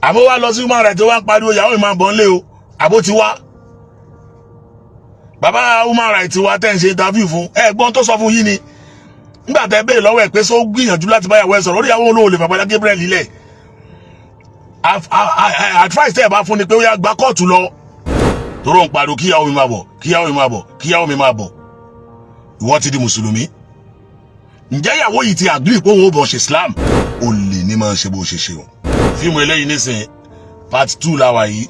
Àbó wá lọ sí human rights, wá ń pariwo ìyàwó mi máa bọ̀ ńlé o. Àbó ti wá bàbá human rights wa tẹ́ ń ṣe interview fún, ẹ gbọ́n tó sọ fún yín ni. Nígbà tẹ́ béèrè lọ́wọ́ ẹ̀ pé sọ gbìyànjú láti bá ìyàwó ẹ̀ sọ̀rọ̀, orí ìyàwó olówó lè fàgbàlá Gabriel lílẹ̀. Advice tẹ́ ẹ bá fún ni pé ó yá gba kóòtù lọ, toró ń pariwo kíyàwó mi máa bọ̀, kíyàwó mi máa bọ̀, kíyàwó mi máa bọ̀. Ìwọ ti di mùsùlùmí, ǹjẹ́ ìyàwó yìí ti agree pé òun ò bọ̀ ṣe Islam? Ó lè ní máa ṣe bó ṣe ṣe o. Fíìmù eléyìí nísìnyí, part 2 la wà yìí.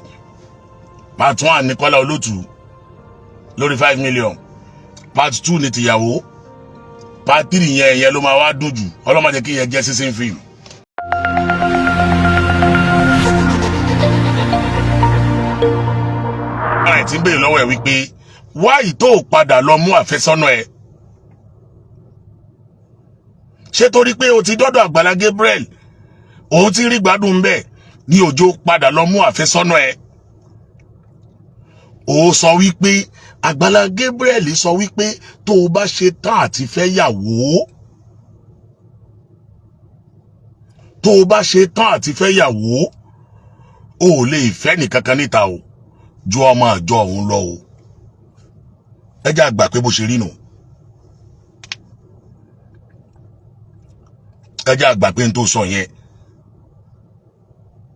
Part 1 ní Kọ́lá Olótù lórí 5 million, part 2 ní tìyàwó, part 3 yẹn, yẹn ló máa wá dùn jù. Ọlọ́mọdé kí yẹn jẹ́ sísìn fíìmù. Ara ẹ̀ ti ń béèrè lọ́wọ́ ẹ̀ wípé wáyìí tó padà lọ mú àfẹ́sọ́nà ẹ̀, ṣé torí pé o ti dọ́dọ̀ Àgbàlá Gabriel, òun ti rí gbádùn bẹ́ẹ̀ ní òjò padà lọ mú àfẹ́sọ́nà ẹ̀? Ó sọ wípé Àgbàlá Gabriel sọ wípé tó o bá ṣe tán àti fẹ́ yàwó, tó o bá ṣe tán àti fẹ́ yàwó, o ò lè fẹ́ nìkankan níta o ju ọmọ àjọ òun lọ o. Ẹ jẹ́ àgbà pé bó ṣe rí nù. Ẹ jẹ́ àgbà pé n tó sọ yẹn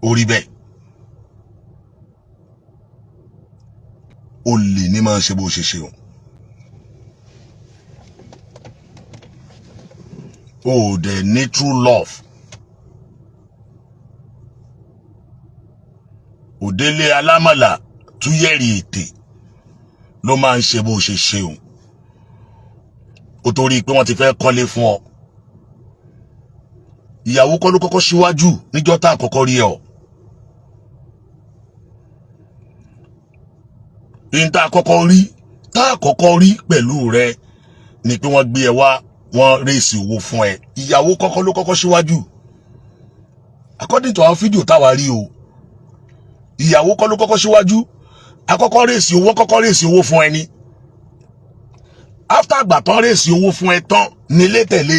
ó rí bẹ́ẹ̀. Ó lè ní máa ṣe bó ṣe ṣe o. Ó dẹ̀ ní true love. Òdélé alámàlà túyẹ̀rì ètè ló máa ń ṣe bó ṣe ṣe o. Ó torí pé wọ́n ti fẹ́ kọ́lé fún ọ. Ìyàwó kọ́ ló kọ́kọ́ síwájú níjọ́ tá àkọ́kọ́ rí ẹ o. Ní tá àkọ́kọ́ rí, tá àkọ́kọ́ rí pẹ̀lú rẹ ni pé wọ́n gbé ẹ wá, wọ́n rèsì owó fún ẹ. Ìyàwó kọ́kọ́ ló kọ́kọ́ síwájú. According to our video táwa rí o, ìyàwó kọ́ ló kọ́kọ́ síwájú. Àkọ́kọ́ rèsì owó, kọ́kọ́ rèsì owó fún ẹ ni. After àgbà tán rèsì owó fún ẹ tán nílé tẹ̀lé.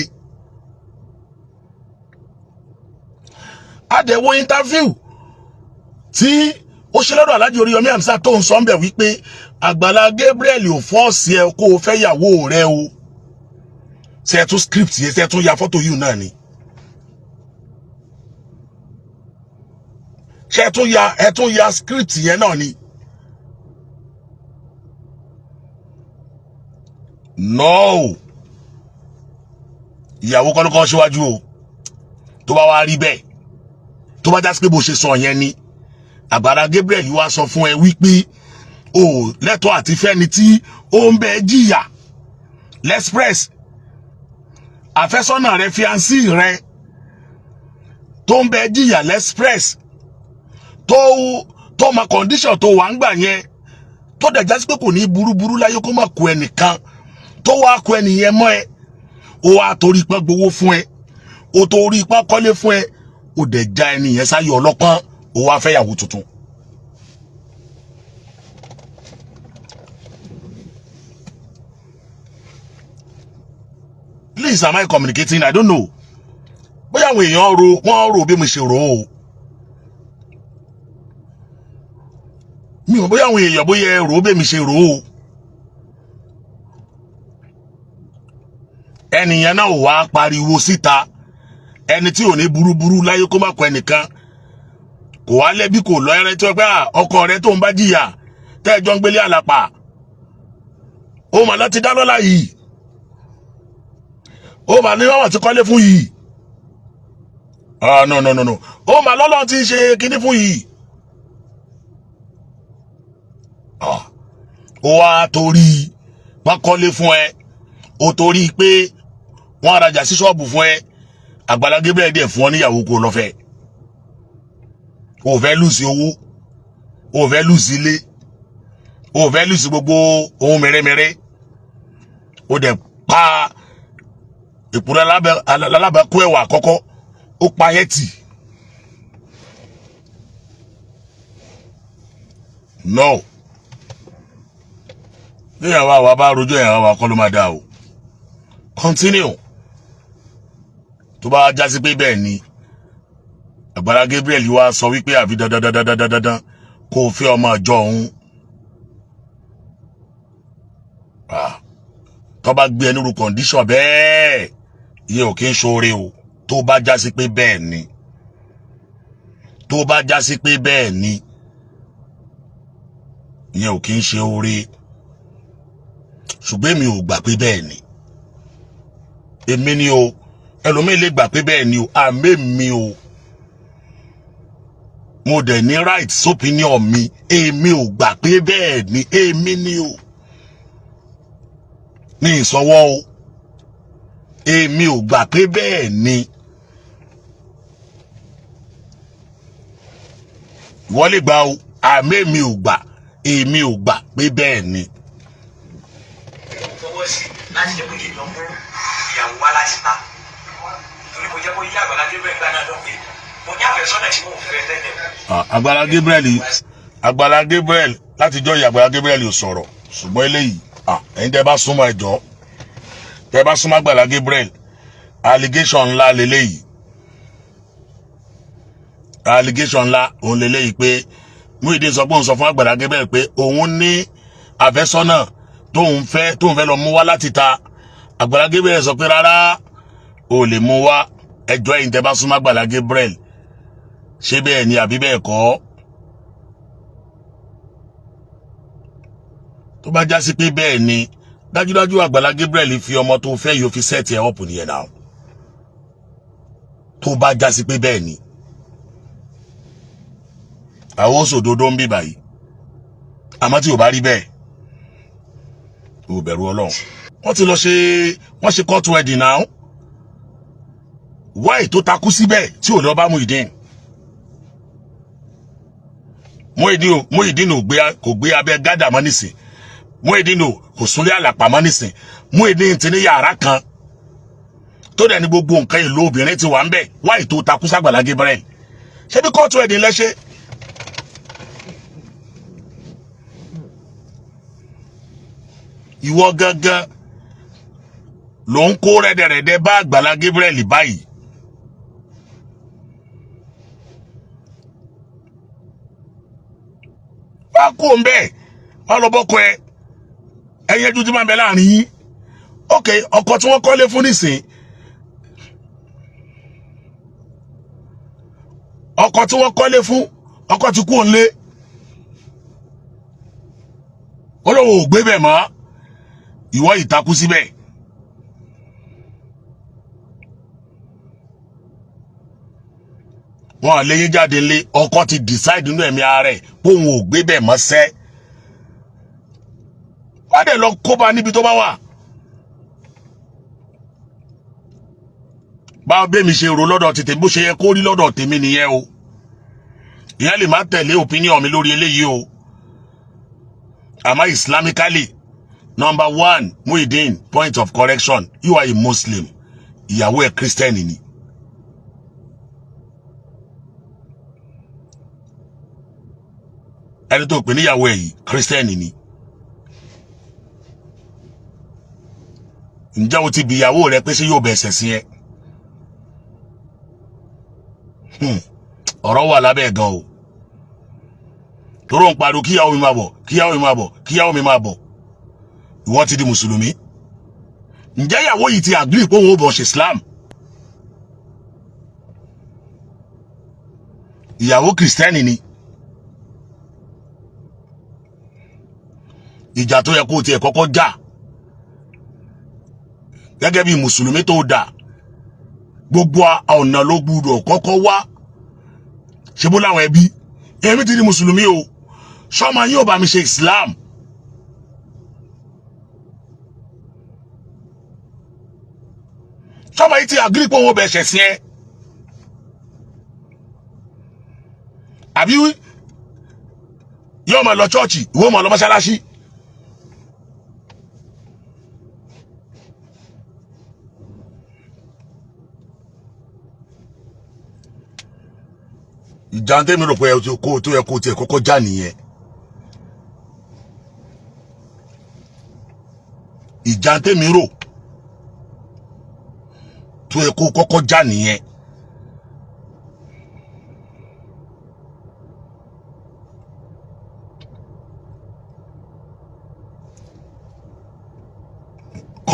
Adẹ̀wò interview tí ó ṣe lọ́dọ̀ Alhaji Oríyọmí Hamzat tó ń sọ ń bẹ̀ wípé Àgbàlá Gabriel ò fọ́ọ̀sì ẹ kó o fẹ́ yàwó rẹ o. Ṣe ẹ tún script yẹn, ṣe ẹ tún ya fọ́tò yìí náà ni? Ṣe ẹ tún ya script yẹn náà ni? No, ìyàwó kọ́ ló kọ́ síwájú o. Tó bá wá rí bẹ́ẹ̀, tó bá jásí pé bó ṣe sọ yẹn ni, Àgbàlá Gabriel wá sọ fún ẹ wípé o lẹ́tọ̀ọ́ àti fẹ́ni tí ó ń bẹ jìyà l'Express, àfẹ́sọ́nà rẹ, fiancé rẹ tó ń bẹ jìyà l'Express, tó ma condition tó wà ń gbà yẹn, tó dẹ̀ jásí pé kò ní burúburú láyé kó má kó ẹnìkan, tó wá kó ẹnìyẹn mọ́ ẹ, ó wá torí pé gbowó fún ẹ, ó torí pé kọ́lé fún ẹ, ó dẹ̀ já ẹnìyẹn sáyé ọlọ́pọ́n, ó wá fẹ́yàwó tuntun. Please, am I communicating? I don't know. Bóyá àwọn èèyàn ro, wọ́n rò bí mo ṣe rò ó. Mi ò bóyá àwọn èèyàn bóyá ẹ rò bí mi ṣe rò ó. Ẹnìyẹn náà wá pariwo síta. Ẹni tí ò ní burúburú láyé kó má kọ ẹnìkan. Kò wá lẹ́bí, kò lọ ẹrẹ tí wọ́n pẹ́ ọkọ rẹ tó ń bá jìyà tẹ́ẹ̀jọ́ ń gbélé àlàpà. Ó mà láti dá lọ́la yìí. Ó mà ní wọ́n ti kọ́lé fún yìí. Ah, no, no, no, no. Ó mà lọ́lọ́ ti ṣe kinní fún yìí. Ah, ó wá torí wọ́n kọ́lé fún ẹ. Ó torí pé wọ́n rajà sí ṣọ́ọ̀bù fún ẹ. Àgbàlá Gabriel dẹ̀ fún ọ níyàwó kó lọ fẹ́. O fẹ́ lùsì owó, o fẹ́ lùsì ilé, o fẹ́ lùsì gbogbo ohun mèremère. O dẹ̀ pa ìpùrọ̀ alábàákú ẹ̀wà àkọ́kọ́, ó pa yẹn tì. No. Níyàwó àwa bá rojọ́ ìyàwó àwa kọ́ ló máa dá o. Continue. Tó bá jásí pé bẹ́ẹ̀ ni, Àgbàlá Gabriel wá sọ wípé àfi dandan dandan dandan dandan kó o fẹ́ ọmọ ìjọ òun. Tó bá gbé ẹ nírú condition bẹ́ẹ̀, ìyẹn ò kí ń ṣoore o. Tó bá já sí pé bẹ́ẹ̀ ni, tó bá já sí pé bẹ́ẹ̀ ni, ìyẹn ò kí ń ṣe oore. Ṣùgbọ́n èmi ò gbà pé bẹ́ẹ̀ ni. Èmi ni o, ẹlòmíì lè gbà pé bẹ́ẹ̀ ni o, àmì mi o, mo dẹ̀ ní right opinion mi. Èmi ò gbà pé bẹ́ẹ̀ ni. Èmi ni o, ní ìsọwọ́ o, èmi ò gbà pé bẹ́ẹ̀ ni. Ìwọ lè gbà o, àmì èmi ò gbà, èmi ò gbà pé bẹ́ẹ̀ ni. Fọwọ́ sí láti jẹ́ pé kí n lọ mú ìyàwó wá láti ta, torí mo jẹ́ kó yí Àgbàlá Gabriel gbà náà lọ pé mo ní àfẹ́sọ́nà tí mò ń fẹ́ tẹ́lẹ̀. Àgbàlá Gabriel, Àgbàlá Gabriel, láti jọ́ ìyá Àgbàlá Gabriel ò sọ̀rọ̀. Ṣùgbọ́n eléyìí, ẹ̀yin tẹ́ bá súnmọ́, ẹjọ́ tẹ́ bá súnmọ́ Àgbàlá Gabriel, allegation ńlá leléyìí. Allegation ńlá òun leléyìí pé Muyideen sọ pé òun sọ fún Àgbàlá Gabriel pé òun ní àfẹ́sọ́nà tóun fẹ́ lọ mú wá láti ta. Àgbàlá Gabriel sọ pé rárá, ò lè mú wá. Ẹjọ́, ẹ̀yin tẹ́ bá súnmọ́ Àgbàlá Gabriel, ṣé bẹ́ẹ̀ ni àbí bẹ́ẹ̀ kọ́? Tó bá já sí pé bẹ́ẹ̀ ni, dájúdájú Àgbàlá Gabriel fi ọmọ tó fẹ́ yóò fi set ẹ̀ up nìyẹn náà. Tó bá já sí pé bẹ́ẹ̀ ni, àwọn òṣòdodo ń bí báyìí. Àmọ́ tí ò bá rí bẹ́ẹ̀, ò bẹ̀rù Ọlọ́run. Wọ́n ti lọ ṣe, wọ́n ṣe court wedding náà. Why tó takú síbẹ̀ tí ò lọ bá Muyideen? Muyideen ò, Muyideen ò gbé, kò gbé abẹ́ gádà mọ́ nísìn. Muyideen ò, kò súnlé àlàpà mọ́ nísìn. Muyideen ti ní yàrá kan tó dẹ̀ ní gbogbo nǹkan èlò obìnrin ti wà ń bẹ̀. Why tó takú sàgbàlá Gabriel? Ṣé bí court wedding lẹ́ṣẹ̀? Ìwọ gangan ló ń kó rẹ́dẹ̀rẹ́dẹ́ bá Àgbàlá Gabriel báyìí. Wá kó ń bẹ́ẹ̀, wá lọ bọ́kọ ẹ, ẹyẹ ju tí máa ń bẹ láàrin yín. Ok, ọkọ tí wọ́n kọ́lé fún nísìn, ọkọ tí wọ́n kọ́lé fún, ọkọ ti kú òǹlé, ó lóun ò gbé bẹ̀ mọ́. Ìwọ ìtakú síbẹ̀. Wọn à léyìn jáde ńlé. Ọkọ ti decide nínú ẹ̀mí ara ẹ̀ pé òun ò gbé bẹ̀ mọ́ sẹ́. Wọ́n dẹ̀ lọ kóbá níbi tó bá wà. Báwo bẹ́ẹ̀ mi ṣe rò lọ́dọ̀ tètè, bó ṣe yẹ kó rí lọ́dọ̀ tèmi nìyẹn o. Ìyẹn lè má tẹ̀lé opinion mi lórí eléyìí o. Àmọ́ islamically, number one, Muyideen, point of correction, you are a Muslim, ìyàwó ẹ̀ Christian ni. Ẹni tó pè níyàwó ẹ̀ yìí, Christian ni. Ǹjẹ́ o ti bi ìyàwó rẹ pé ṣé yóò bẹ̀ ẹ̀sẹ̀ sí ẹ? Ọ̀rọ̀ wà lábẹ́ gan o. Toró ń pariwo kíyàwó mi máa bọ̀, kíyàwó mi máa bọ̀, kíyàwó mi máa bọ̀. Ìwọ ti di mùsùlùmí. Ǹjẹ́ ìyàwó yìí ti agree pé òun ò bọ̀ ṣe Islam? Ìyàwó Christian ni. Ìjà tó yẹ kó o tiẹ̀ kọ́kọ́ jà gẹ́gẹ́ bí mùsùlùmí tó dà, gbogbo ọ̀nà ló gbúdọ̀ kọ́kọ́ wá. Ṣe bó láwọn ẹbí, èmi ti di mùsùlùmí o, sọmọ yín ò bá mi ṣe Islam? Sọmọ yìí ti agree pé òun ò bẹ̀ ṣẹ̀ sí ẹ? Àbí yóò máa lọ chọ́ọ̀chì, ìwọ máa lọ mọ́ṣáláṣí? Ìjà tẹ́mi rò pé kó tó yẹ kó tiẹ̀ kọ́kọ́ já nìyẹn. Ìjà tẹ́mi rò tó yẹ kó kọ́kọ́ já nìyẹn.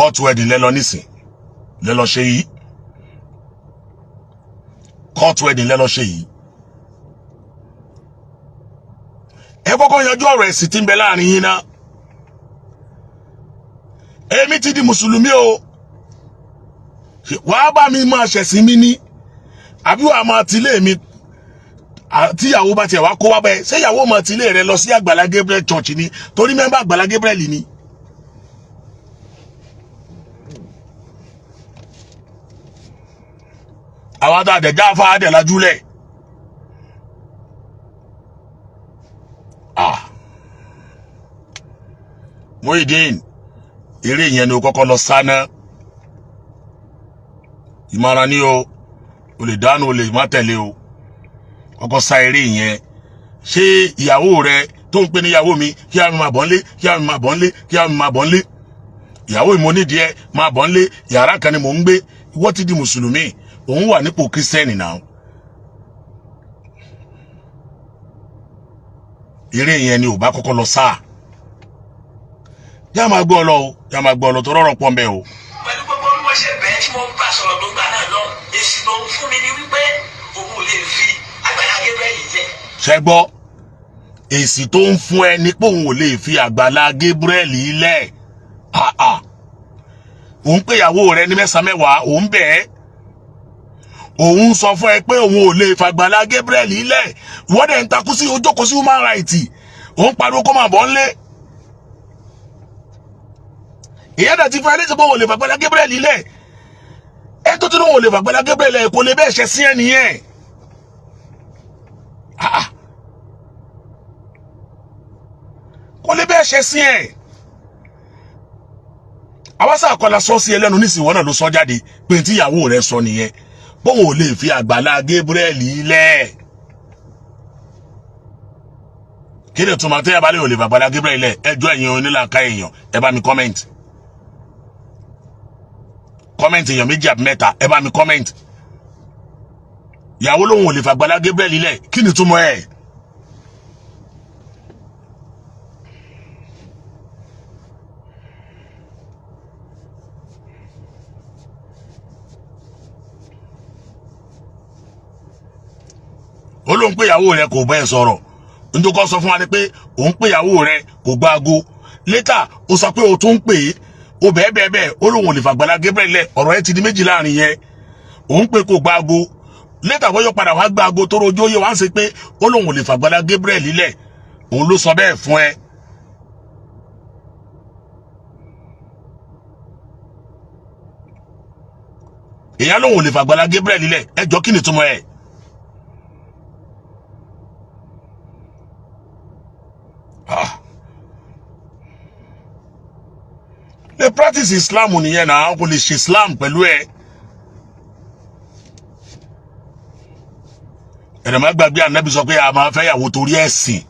Court wedding lẹ́lọ nísìn lẹ́lọ ṣe yìí, court wedding lẹ́lọ ṣe yìí. Ẹ kọ́kọ́ yanjú ọ̀rọ̀ ẹ̀sìn tí ń bẹ láàrin yín náà. Èmi ti di mùsùlùmí o, wàá bá mi máa ṣẹ̀sìn mi ní, àbí wàá máa tilé mi? Tíyàwó bá tiẹ̀ wá kó wá bẹ́ẹ̀, ṣé ìyàwó máa tilé rẹ lọ sí Àgbàlá Gabriel Church ni, torí member Àgbàlá Gabriel ni? Àwọn àtàdé jáfa àdè lajúlẹ̀. Ah, Muyideen, eré yẹn ni o kọ́kọ́ lọ sáná. Ìmọ̀ràn ni o, o lè dánú, o lè má tẹ̀lé o. Kọ́kọ́ sá eré yẹn. Ṣé ìyàwó rẹ tó ń pè ní ìyàwó mi, kí á mi máa bọ̀ ńlé, kí á mi máa bọ̀ ńlé, kí á mi máa bọ̀ ńlé, ìyàwó mi, mo nídìí ẹ, máa bọ̀ ńlé, yàrá kan ni mò ń gbé. Ìwọ ti di mùsùlùmí, òun wà nípò kírísítẹ́nì náà. Eré yẹn ni ò bá kọ́kọ́ lọ sáà. Yá máa gbọ́ ọ lọ o, yá máa gbọ́ ọ lọ, tó rọrọ̀ pọ̀ mbẹ́ o. Pẹ̀lú gbogbo bí wọ́n ṣe bẹ́ẹ̀ tí wọ́n bá sọ̀rọ̀ tó gbà náà lọ, èsì tó ń fún mi ni wípé òun ò lè fi Àgbàlá Gabriel jẹ. Ṣẹ gbọ́? Èsì tó ń fún ẹ ní pé òun ò lè fi Àgbàlá Gabriel lẹ̀. Àà, òun pé ìyàwó rẹ ní mẹ́sàn-án mẹ́wàá, òun bẹ̀ ẹ́, òun sọ fún ẹ pé òun ò lè fàgbàlá Gabriel lẹ̀. Ìwọ́n dẹ̀ ń takú sí ojókòó sí human right, òun pariwo kó máa bọ̀ ńlé. Ìyá dẹ̀ ti fún ẹ létí pé òun ò lè fàgbàlá Gabriel lẹ̀. Ẹ tó tún lóun ò lè fàgbàlá Gabriel lẹ̀, kò lè bẹ́ẹ̀ ṣe sí ẹ nìyẹn. Ah, kò lè bẹ́ẹ̀ ṣe sí ẹ. Àwọn sàkọlà sọ sí ẹ lẹ́nu nísìnyí, wọn náà ló sọ jáde pé tí ìyàwó rẹ sọ nìyẹn, bóun ò lè fi Àgbàlá Gabriel lẹ̀. Kí ni tuma tẹ́yà bá lè ò lè fàgbàlá Gabriel lẹ̀? Ẹjọ́ ẹ̀yin onílàáká èèyàn, ẹ bá mi comment. Comment èèyàn méjì àbí mẹ́ta, ẹ bá mi comment. Ìyàwó lòun ò lè fàgbàlá Gabriel lẹ̀, kí ni túmọ̀ ẹ̀? Ó lóun pé ìyàwó rẹ kò bá ẹ sọ̀rọ̀. Ndókọ́ sọ fún wa ni pé òun pé ìyàwó rẹ kò gba aago. Later ó sọ pé o tún ń pè é, o bẹ́ẹ̀ bẹ́ẹ̀ bẹ́ẹ̀, ó lóun ò lè fàgbàlá Gabriel lẹ̀. Ọ̀rọ̀ ẹ ti di méjì láàrin yẹn. Òun pé kò gba aago, later wọ́n yóò padà wá gba aago tó rojú ó yẹ wá ń ṣe pé ó lóun ò lè fàgbàlá Gabriel lẹ̀. Òun ló sọ bẹ́ẹ̀ fún ẹ. Ìyá lòun ò lè fàgbàlá Gabriel lẹ̀. Ẹ jọ, kí ni túmọ̀ ẹ̀? Ah. Lè practice Islam nìyẹn náà, kò lè ṣe Islam pẹ̀lú ẹ. Ẹ̀rẹ̀ má gbàgbé, ànábì sọ pé a máa fẹ́ yàwó torí ẹ̀sìn.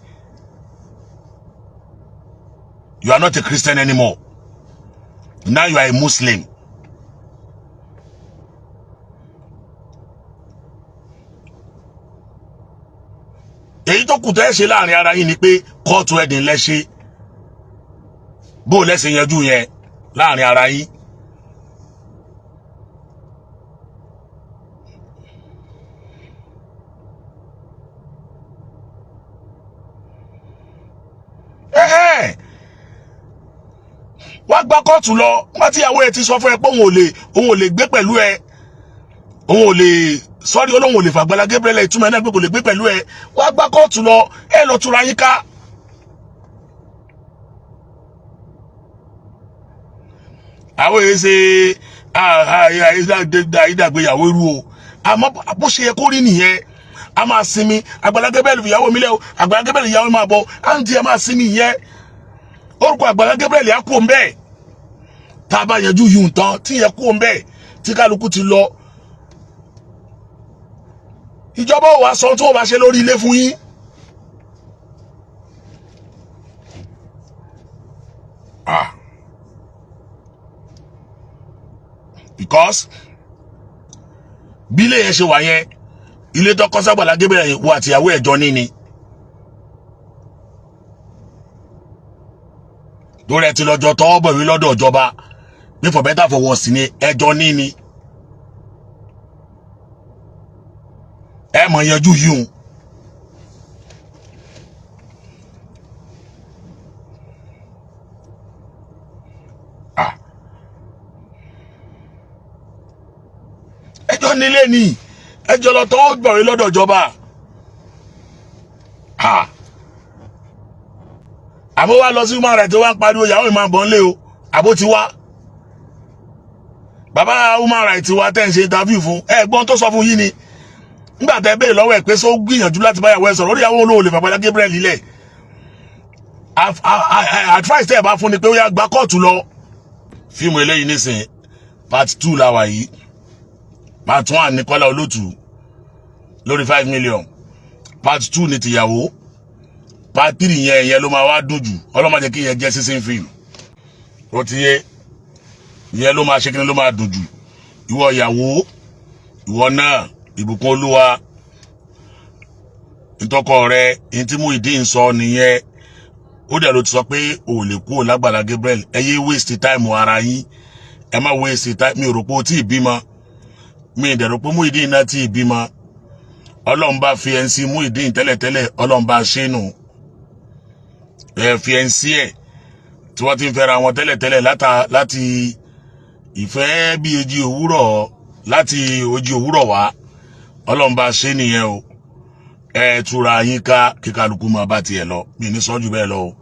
You are not a Christian anymore now, you are a Muslim. Èyí tó kù tẹ́ ṣe láàrin ara yín ni pé court wedding lẹ ṣe. Bó o lẹ́sẹ̀ yanjú yẹn láàrin ara yín. Ẹ̀hẹ́n, wá gba kóòtù lọ. Nígbà tí ìyàwó ẹ ti sọ fún ẹ pé òun ò lè gbé pẹ̀lú ẹ, òun ò lè sọ́rí, olóhùn ò lè fàgbàlá Gabriel, ìtumọ̀ ẹ̀ náà pé kò lè gbé pẹ̀lú ẹ. Wá gba kóòtù lọ, ẹ lọ túra yín ká. Àwọn èyí ṣe àìdàgbéyàwó irú o, àmọ́ bó ṣe yẹ kó rí nìyẹn. A máa sinmi. Àgbàlá Gabriel, ìyàwó mi lẹ o, Àgbàlá Gabriel, ìyàwó mi máa bọ̀. À ń di ẹ máa sinmi yẹn, orúkọ Àgbàlá Gabriel á kú òun. Tá a bá yanjú yìí tán, tí yẹn kú òun bẹ́ẹ̀, tí kálukú ti lọ, ìjọba ò wá sọ tí wọ́n bá ṣe lórí ilé fún yín. Ah, because bí ilé yẹn ṣe wà yẹn, ilé tó kọ́ ságbàlá Gabriel yẹn, wo àtìyàwó ẹ̀jọ́ níní torí ẹ ti lọ́jọ́ tọwọ́ bọ̀wé lọ́dọ̀ ìjọba. Pé for better for worse ni ẹjọ́ ní ni ẹ mọ̀ yanjú yìí o. Ẹjọ́ nílé ni ẹjọ́ lọ tọwọ́ gbọ̀wé lọ́dọ̀ ìjọba. Àbó wá lọ sí human rights wá ń pariwo ìyàwó ìmọ̀ àbọ̀ ńlé o, àbó ti wá bàbá human rights wa tẹ́ ń ṣe interview fún ẹ gbọ́n tó sọ fún yín ni nígbà tẹ́ béèrè lọ́wọ́ ẹ̀ pé sọ gbìyànjú láti bá ìyàwó ẹ̀ sọ̀rọ̀, ó ní ìyàwó olóò lè fàgbàlá Gabriel lílẹ̀. Advice tẹ́ ẹ bá fún ni pé ó yá gba kóòtù lọ. Fíìmù eléyìí nísìn part 2 la wà yìí. Part 1 ní Kọ́lá Olótù lórí 5 million. Part 2 ní tìyàwó. Part 3 yẹn yẹn ló máa wá dùn jù. Ọlọ́mọ jẹ́ kí yẹn jẹ́ season film. Ó ti yé, yẹn ló máa ṣe kí ni ló máa dùn jù. Ìwọ ìyàwó, ìwọ náà, ìbùkún Olúwa ntọ́kọ rẹ ní tí Muyideen sọ nìyẹn. Ó dẹ̀ ló ti sọ pé ò lè kúrò lágbàlá Gabriel. Ẹ yé waste time ara yín, ẹ má waste time. Mi ò rò pé o tí ì bímọ, mi ì dẹ̀ rò pé Muyideen náà tí ì bímọ. Ọlọ́run bá fi ẹ̀ ń sí Muyideen tẹ́lẹ̀tẹ́lẹ̀, Ọlọ́run bá ṣe nù ẹ fi ẹ̀ ń sí ẹ̀ tí wọ́n ti ń fẹ́ra wọn tẹ́lẹ̀tẹ́lẹ̀ láti ìfẹ́ bí ojú òwúrọ̀, láti ojú òwúrọ̀ wá. Ọlọ́run bá ṣe nìyẹn o. Ẹ túra yín ká, kí kálukú máa bá tiẹ̀ lọ. Mi ní sọ́jú bẹ́ẹ̀ lọ o.